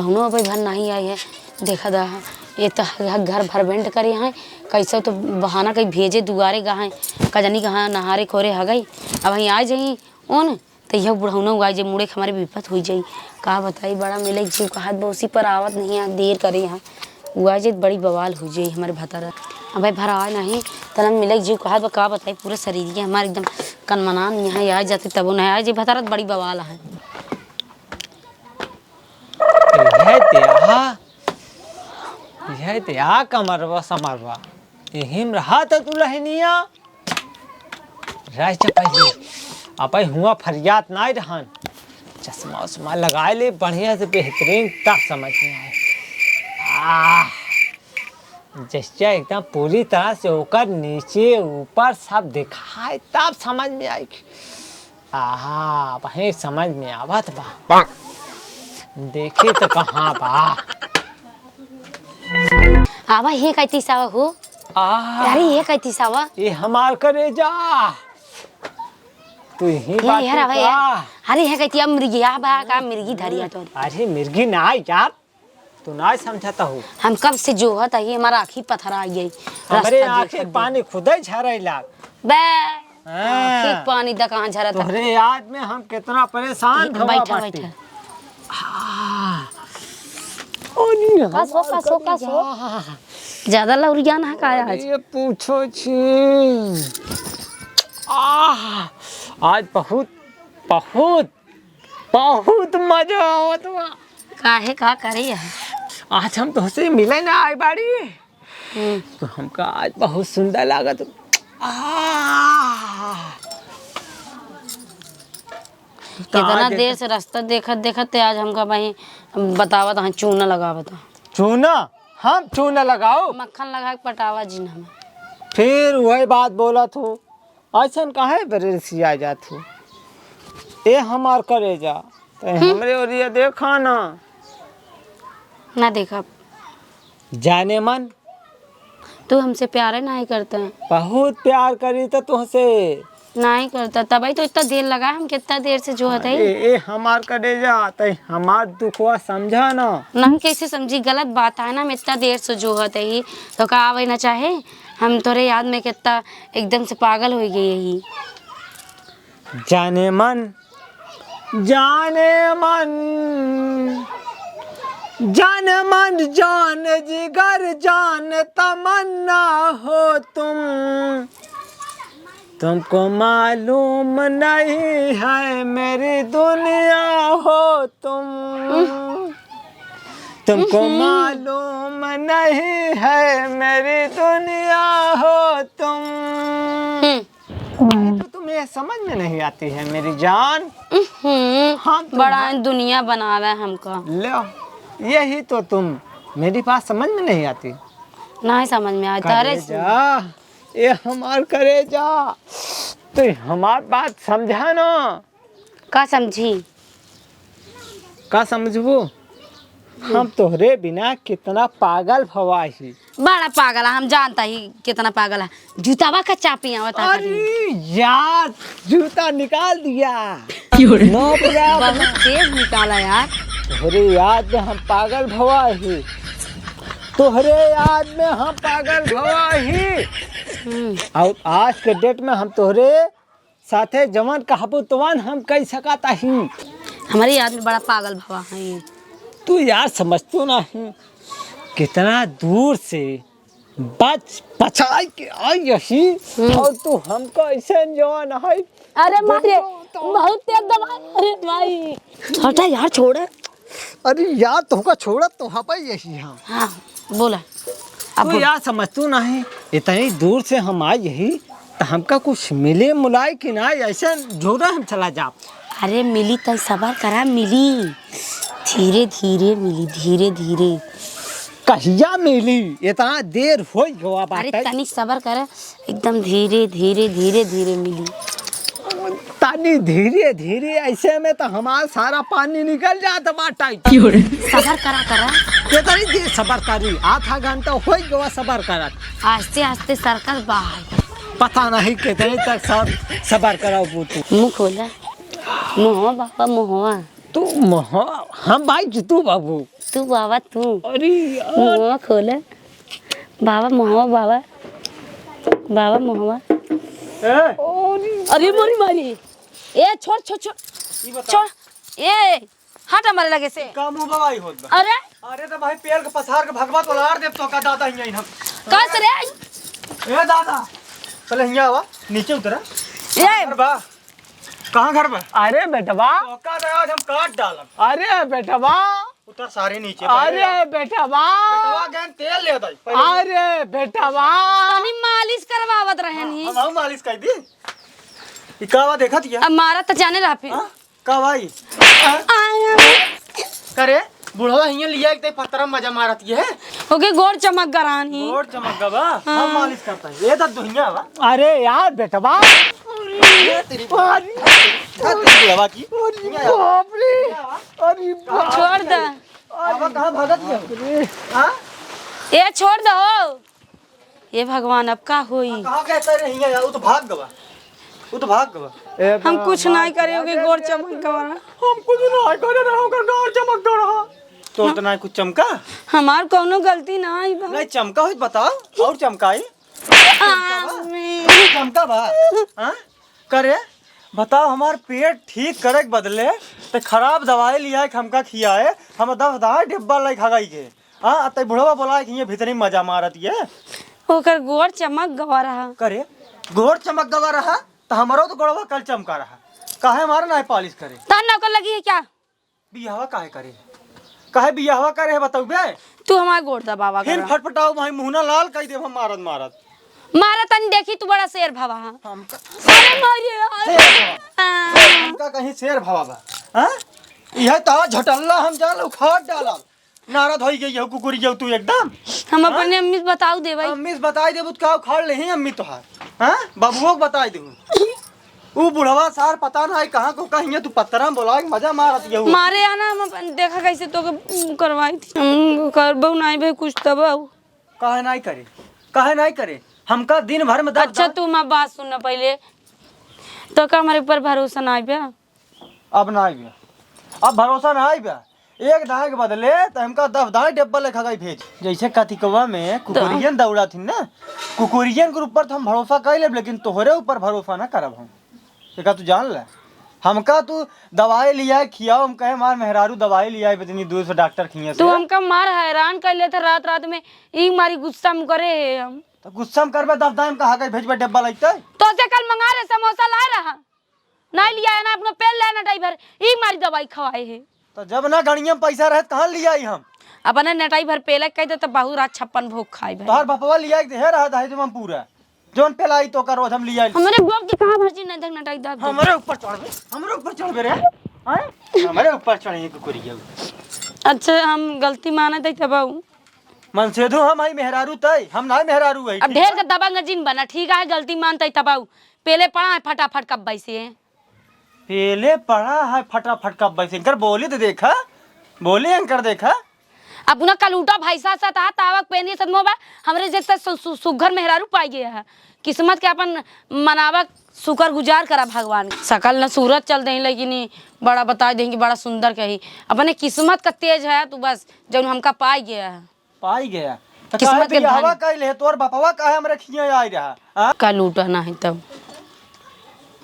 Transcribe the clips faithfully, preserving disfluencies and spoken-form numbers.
हमनो अबे घर नहीं आई है, देखा दा है, ये तो ह-, ह-, घर भर भेंट करे हैं, कैसे तो बहाना कहीं भेजे दुआरे गा हैं, कजनी कहाँ नहारे खोरे हगई, अब वहीं आ जाई ओन, तो यह बुढ़ौना उगा जे मुड़े के हमारे विपत हुई जाई। का बताई, बड़ा मिले जीव का हाथ बा, उसी पर आवत नहीं है, देर करे यहाँ, उगा जे बड़ी बवाल हुई जाई हमारे भतारा। अब भाई भरा आए नहीं, तब मिले जीव का हाथ बा, का बताई, पूरे शरीर के हमारे एकदम कनमनान यहाँ आ जाते, तब नहीं आए जे भतारा, बड़ी बवाल है। यह ते आ, यह ते आ कमरवा समरवा, यही में रहा था दुल्हनिया। रह जा पहले, अब हुआ फरियाद नाई रहन। चश्मा उश्मा लगाए ले बढ़िया से, बेहतरीन, तब समझ में आए। आह, जैसे एकदम पूरी तरह से ओकर नीचे ऊपर सब दिखाए, तब समझ में आई। आहा, वही समझ में आवत बा। देखी तो कहाँ बा। आवा, ये कहती सावा हो। आहा। अरे, ये कहती सावा। ये हमार करेजा। तू यही ये बात यार, आवा का? यार। अरे, ये कहती अब मिर्गिया बा का, मिर्गी धरिया तोरी। अरे, मिर्गी ना यार, तू ना समझता हो। हम कब से जोहत है, हमारा आँखी पथरा गई। हमरे रास्ता आँखी देखत पानी खुदे झरे लाग। बे, हाँ। आँखी पानी द कहाँ झरत है। तोहरे याद में हम कितना परेशान बैठा, भवा बैठा, बाटी। बैठा। हाँ। अरे कस हो, हमार कस हो, कस हो। करेजा। ज्यादा लौरिया ना का आज। ये पूछो छी। आह, आज बहुत, बहुत, बहुत मजा आवत बा। काहे, का करे है? आज हम तोहसे मिले ना आए बाड़ी। हम्म। तो हमका आज बहुत सुंदर लागत। आह। तो कितना आज देर से रास्ता देखत देखत ते आज हमका भाई बतावत हाँ, चूना लगावत हाँ। चूना? हम चूना लगाओ? मक्खन लगा के पटावा जी ना हमें। फिर वही बात बोलत हो, ऐसन काहे बरेसी आ जात हो? ए हमार करेजा, ते हम्म। हमरे ओरिया देखा ना। ना देखब। जाने मन। तू हमसे प्यारे नाहीं करता। बहुत प्यार करी त तुहसे। नाहीं करता, तबही तो इतना देर लगा, हम कितना देर से जोहत है। ए, ए हमार करेजा, तै हमार दुखवा समझा ना। ना, हम कैसे समझी, गलत बात है ना, हम इतना देर से जोहत है, तो का आवे ना चाहे, हम तोरे याद में कितना एकदम से पागल हो गई है। जाने मन, जाने मन, जान मन, जान जिगर, जान तमन्ना हो तुम। तुमको मालूम नहीं है मेरी दुनिया हो तुम। तुमको हम्म। मालूम नहीं है मेरी दुनिया हो तुम। हम्म। अरे तो तुम्हें समझ में नहीं आती है मेरी जान। हम्म, हाँ, तुम बड़ा हाँ। दुनिया बनावे हमका। लो, यही तो तुम मेरी बात समझ में नहीं आती। नहीं समझ में आती। अरे करेजा, ये हमार करेजा, तो हमार बात समझा ना। का समझी? का समझबू? हम तोहरे बिना कितना पागल भवा ही। बड़ा पागल है, हम जानता ही कितना पागल है। जूतावा का चापी आवत है अरे खाली। यार, जूता निकाल दिया। क्यों रे? No problem। बहुत तेज निकाला यार। तोहरे याद में हम पागल भवा ही। तोहरे याद में हम पागल भवा ही। हम्म। और आज के date में हम तोहरे साथे जवन कहबू तवन हम कई सकत ही। हमरे याद में बड़ा पागल भवा है। तू यार समझतो नहीं, कितना दूर से बच पछाई के आई यही, हम्म। और तू हमका ऐसे जवान है। अरे मारे, बहुत तेज दबा। अरे भाई, हटा यार, छोड़। अरे यार, तोहका छोड़त तो हबे यही हम। हाँ, बोला। अब तू बोल। यार समझतू नहीं, इतनी दूर से हम आए यही, तो हमका कुछ मिले मुलाए कि ना, ऐसे जोरा हम चला जाब। अरे मिली तो सबर करा, मिली। धीरे धीरे मिली, धीरे धीरे। कहिया मिली? इतना देर हो गवा अरे बाटे। तनी सबर करा, एकदम धीरे, धीरे, धीरे, धीरे मिली। तनी धीरे, धीरे, ऐसे में तो हमार सारा पानी निकल जात बाटे। क्यों रे? सबर करा, करा। केतनी देर सबर करी? आधा घंटा होइ गवा सबर करत। आस्ते, आस्ते सरकत बाहर। पता नहीं केतनी तक सब सबर कराओ बूतू। मुँह खोला। मुँहवा बाबा, मुँहवा। तू मुँह, हम भाई जीतू बाबू। तू बाबा, तू। अरे यार। मुंहवा खोले। बाबा, मुंहवा, बाबा। बाबा, मुंहवा। ए? अरे मोरी मारी। ए, छोड़, छोड़, छोड़। ई बता। छोड़। ए, हट हमरे लगे से। का मुंह बवाई होत बा? अरे। अरे तो भाई, पेल के पसार के भगवा तो लार देब तो का दादा हियाँ हम। कस रे? ए दादा, पहले हियाँ आवा, नीचे उतरा। ए। घर बा? कहाँ घर बा? अरे बेटवा। तो का दे, आज हम काट डालब। अरे बेटवा। उतर सारे नीचे, पहले अरे आ। बेटवा। बेटवा गैन तेल ले दई, पहले। अरे बेटवा। तनी मालिश करवावत रहे हाँ, नी। हम, हम मालिश कर दी। ई का बा देखत हिया? अब मारा त जाने रहा फिर। हाँ? का भाई? आया। करे, बुढ़वा हियाँ लिया एक ते पत्थरा मजा मारत ये है। ओके गोड़ चमक गरानी। गोड़ चमक गवा? हाँ। हम मालिश करता है। ये दर्द दुनिया बा। अरे यार बेटवा। ये तेरी अरे। ये तेरी बुढ़वा की। अरे बाप रे। अरे बाप। छोड़ दे। अब कहाँ भागत ये? हाँ? ए छोड़ दो। ए भगवान, अब का होई? कहाँ गए तेरे हियाँ यार? वो तो भाग गवा। वो तो भाग गवा। ए हम तो कुछ भाग नहीं करे, गवा। ओके गोड़ चमक गवा। हम कुछ नहीं करे रहा, ओकर गोड़ चमक गवा। तोर तो ना कुछ चमका? हमार कौनो गलती ना आई बा। नहीं चमका होई बताओ, और चमकाई। आमी। चमका बा? हाँ? करे, बताओ, हमार पेट ठीक करे के बदले ते खराब दवाई लिया के हमका खियाए, हम दस दस डिब्बा लाई खा गई के। हाँ, ते बुढ़वा बोला कि ये भीतरी मजा मारत ये। ओकर गोड़ चमक गवा रहा। करे, गोड़ चमक गवा रहा, तो हमरो तो गोड़वा कल चमका रहा। काहे हमारा ना पालिश करे? तहन ना ओकर लगी है क्या? बियाहवा काहे करे? काहे बियाहवा करे है बतौबे? तू हमार गोड़ दबावा फिर करा। फटफटाओ भाई, मुहना लाल कई देब हम मारत मारत। मारा तनी देखी, तू बड़ा शेर भवा है। हमका अरे मारिए, अरे। शेर भवा। हाँ। हमका कहीं शेर भवा बा? हाँ? यह तो झटल्ला हम जाल उखाड़ डालब। नारद होई गई हो कुकुरी जाऊ तू एकदम। हम हाँ? अपने अम्मी से बताऊ दे भाई। अम्मी से बताई देबू त का उखाड़ लेही अम्मी तोहार। हाँ? बबुओ के बताई देबू। ऊ बुढ़वा सार पता ना है कहाँ को कहीं तू पत्थरा में बोला के मजा मारत यहू। मारे आना हम अपन देखा कैसे तो के करवाई थी। हम करबो नहीं भाई कुछ तब। काहे नहीं करे? काहे नहीं करे? हमका दिन भर में दस अच्छा दस तू हमार बात सुन पहले। तो का हमारे ऊपर भरोसा ना आइबे? अब ना आइबे। अब भरोसा ना आइबे। एक दाएं के बदले त हमका दस दाएं डेब्बा लेखा गई भेज। जैसे कतिकवा में तो कुकुरियन दौड़ा थी ना, कुकुरियन के ऊपर तो हम भरोसा कर लेब, लेकिन तोहरे ऊपर भरोसा ना करब हम। एका तू जान ले, हमका तू दवाई लिया खियाओ, हम कहे हमार मेहरारू दवाई लिया इतनी दूर से डॉक्टर खिया से। तू हमका मार हैरान कर लेते रात रात में, ई मारी गुस्सा में करे है हम। तो गुस्सा में करबे, दस दाएं कहा गई भेजबे डेब्बा लगते। तो से कल मंगा रहे समोसा लाए रहा। नहीं लिया है ना, अपना पेल लेना ड्राइवर, ई मारी दवाई खवाए है। तो जब ना गणिया में पैसा रहे, तो कहाँ लिया ही हम? अपने नटाई भर पेला कह दे, तो बहुत रात छप्पन भोग खाई भाई। तोहर बपवा लिया के देहे रहा दहेज में पूरा, जौन पेलाई तो का रोज हम लिया। हमरे बाप के कहाँ भर जी नहीं देख नटाई दाब दे। हमरे ऊपर चढ़बे, हमरे ऊपर चढ़बे रे, हैं? हमरे ऊपर चढ़े कुकुरिया। अच्छा, हम गलती माने दे तब आऊ। मन से दो हम आई मेहरारू तय, हम ना मेहरारू है, अब ठीक ढेर है? के दबंग जिन बना, ठीक है, गलती मानते तब आऊ। पेले पड़ा है फटाफट कब्बे से। पेले पड़ा है फटाफट कब्बे से। इनकर बोली तो देखा, बोली इनकर देखा। अपना कलूटा भैंसा सा था, तावक पेनी सदमो बा, हमरे जैसे सु-, सु-, सुघर मेहरारू पाई गया है। किस्मत के अपन मनावक शुक्रगुजार करा भगवान। सकल न सूरत चल देही, लेकिन ई बड़ा बताई देही कि बड़ा सुंदर कही। अपने किस्मत का तेज है तू बस, जौन हमका पाई गया है। पाई गया। तो किस्मत काहे के बियाहवा धन। कइले? तोर बपवा काहे हमरे खिया आई रहा? आ? का लूटा नाही तब।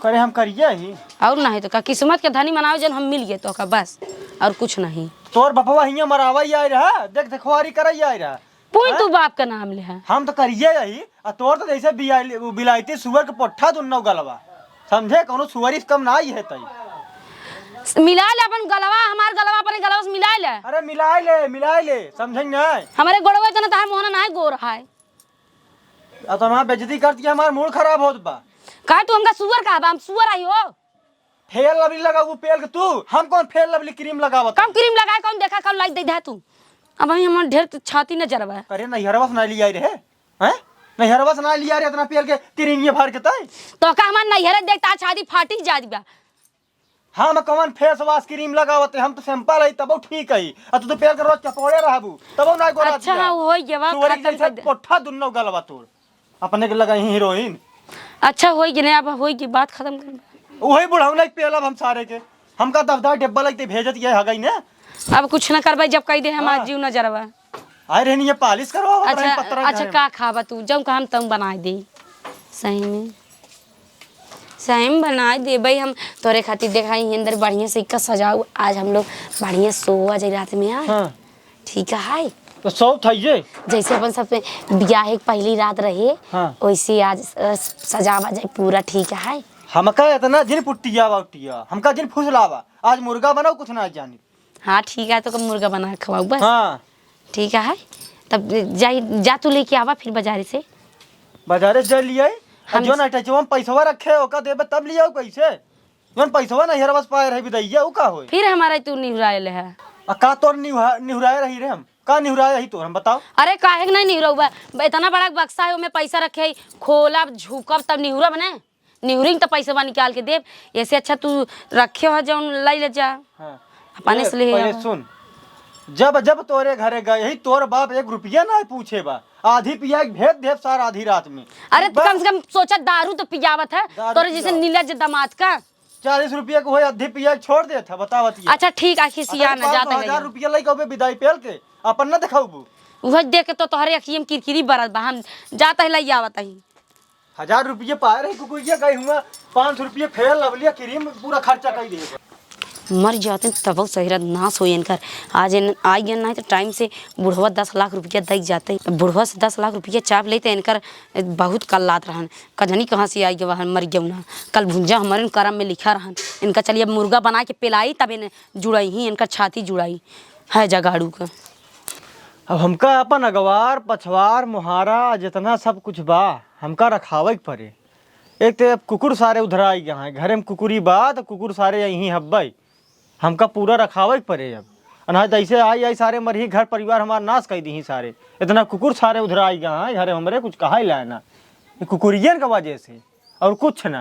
करे हम करिया ही। और नाही तो का, किस्मत के धनी मनावे जन हम मिल गए तो का, बस और कुछ नहीं। तोर बपवा हियां मरावा ही आई रहा, देख देखवारी करई आई रहा। पुई हैं? तू बाप का नाम ले है। हम तो करिए यही, आ तोर तो जैसे बियाई-, बिलायती सुअर के पोट्ठा दुन्नो गलवा। समझे, कौनो सुअरी से कम ना आई है तई। मिला ले अपन गलवा, हमार गलवा अपने गलवा से मिला ले। अरे मिला ले, मिला ले, समझे नहीं? हमारे गोड़वे तो ना तहार मोहना ना है गोर है। आ तो हमार बेइज्जती कर दिया, हमार मूड खराब होत बा। काहे तू हमका सुअर कहा बा? हम सुअर आई हो। फेयर लवली लगाऊ पेल के तू, हम कौन फेयर लवली क्रीम लगावत? कम क्रीम लगाए, कौन देखा, कौन लाइट दे दे तू। अब हम हमार ढेर छाती न जरबा। अरे नैहरवा से ना लिया रहे, हैं? नैहरवा से ना लिया रे इतना पेल के क्रीम ये भर के तय। तो का हमार नैहर देखता छाती फाटी जात बा। हम कौन फेस वॉश क्रीम लगावत है, हम तो सैंपल है तबो ठीक है। आ तू तो पेल के रोज चपोड़े रहबू, तबो ना गोरा अच्छा, दिया। हाँ, हो गया, बा, सुअरी खत्म जैसे कर दे। पोट्ठा दुन्नो गलवा तोड़। अपने के लगा ही हीरोइन। अच्छा, होई कि नहीं, अब होई कि बात खत्म कर। वही बुढ़ौना के पेलब हम सारे के। हमका दस दस डिब्बा लगते भेजत ये हगई ने। अब कुछ न करबै, जब कहि दे हम हाँ। आज जीव न जरबा। आए रहनी ये पालिश करवावा, अच्छा, पतरा अच्छा, घरे। का खाबा तू? जौन कहम तौन बनाइ दे। सही में, सही में बनाइ देबै हम तोरे खातिर। देखा, यहीं अंदर बढ़िया से इका सजाऊ, आज हम लोग बढ़िया सोवा जाई रात में, हाँ? हाँ। ठीक है। तो सौ था ये? जैसे अपन सब पे बियाह के पहली रात रहे, हाँ। वैसे आज, अ, सजावा जाए पूरा, ठीक है? हमका इतना जिन पुट्टिया बाउटिया, हमका जिन फुसलावा। आज मुर्गा बनाओ, कुछ ना जानी। हाँ, ठीक है, तो कब मुर्गा बना के खवाऊ बस। हाँ। ठीक है, तब जाई, जा तू लेके आवा फिर बाजारे से। बाजारे से जा लियाई। हम हम जो ना टचवा में पैसवा रखे, ओका देबे तब लियाऊ कैसे? जौन पैसवा नहीं हरबस पाए रही बिदैया, ऊ का होई? फिर हमारा तू निहुराए ले है। आ का तोर निहुरा-, निहुराए रही रे हम? का निहुराए रही तोर, हम बताओ? अरे काहे के नहीं निहुरौबा? ब-, इतना बड़ा बक्सा है, ओमे पैसा रखे है, खोलब, झुकब तब निहुरब ने। निहुरिंग त पैसवा निकाल के देब। ऐसे अच्छा तू रखे हो जौन लई ले जा। हाँ। अपने ये से ले पहले आवा। सुन, जब जब तोरे घरे गए ही तोर बाप एक रुपया ना पूछे बा। आधी पिया के भेज देब सार आधी रात में। अरे एक तू बार कम से कम सोचा दारू तो पियावत है, दारू तोरे जैसे पियावत। निर्लज्ज दामाद का। चालीस रुपया के होए, आधी पिया के छोड़ देत है, बतावत ये। अच्छा ठीक, आखिर सिया अच्छा, ना जाता है। पाँच सौ, हजार रुपया लइके अबे बिदाई पेल के, अपन ना देखाउबू। उहे देख के तो तोहरे अखिए में किरकिरी बरत बा, हम जाता है लई आवत ही। हजार रुपया पाए रही कुकुरिया, गई हुआ पाँच सौ रुपया फेयर लवलिया क्रीम पूरा खर्चा कर दिए। मर जाते तब सही रहत, नाश हो इनकर। आज इन आई गए ना तो टाइम से बुढ़वा दस लाख रुपया दई जाते, बुढ़वा से दस लाख रुपया चाप लेते, इनकर बहुत कल्लात रहन। कजनी कहाँ से आई गवा, मर गया ना। कल भुंजा हमारे करम में लिखा रहन। इनका चलिए अब मुर्गा बना के पिलाई, तब इन जुड़ाई ही, इनका छाती जुड़ाई है जगाड़ू का। अब हमका अपन अगवार, पछवार, मुहारा, जितना सब कुछ बा, हमका रखावे के पड़े। एक तो अब कुकुर सारे उधराई गए हैं, घरे में कुकुरी बा, तो कुकुर सारे यहीं हब्बे। हमका पूरा रखावे के पड़े अब। अनाज ऐसे आई, आई सारे मरही, घर परिवार हमार नाश कर दी सारे। इतना कुकुर सारे उधराई गए हैं, घरे हमरे कुछ कहा ही लाए ना। ये कुकुरियन के वजह से, और कुछ ना।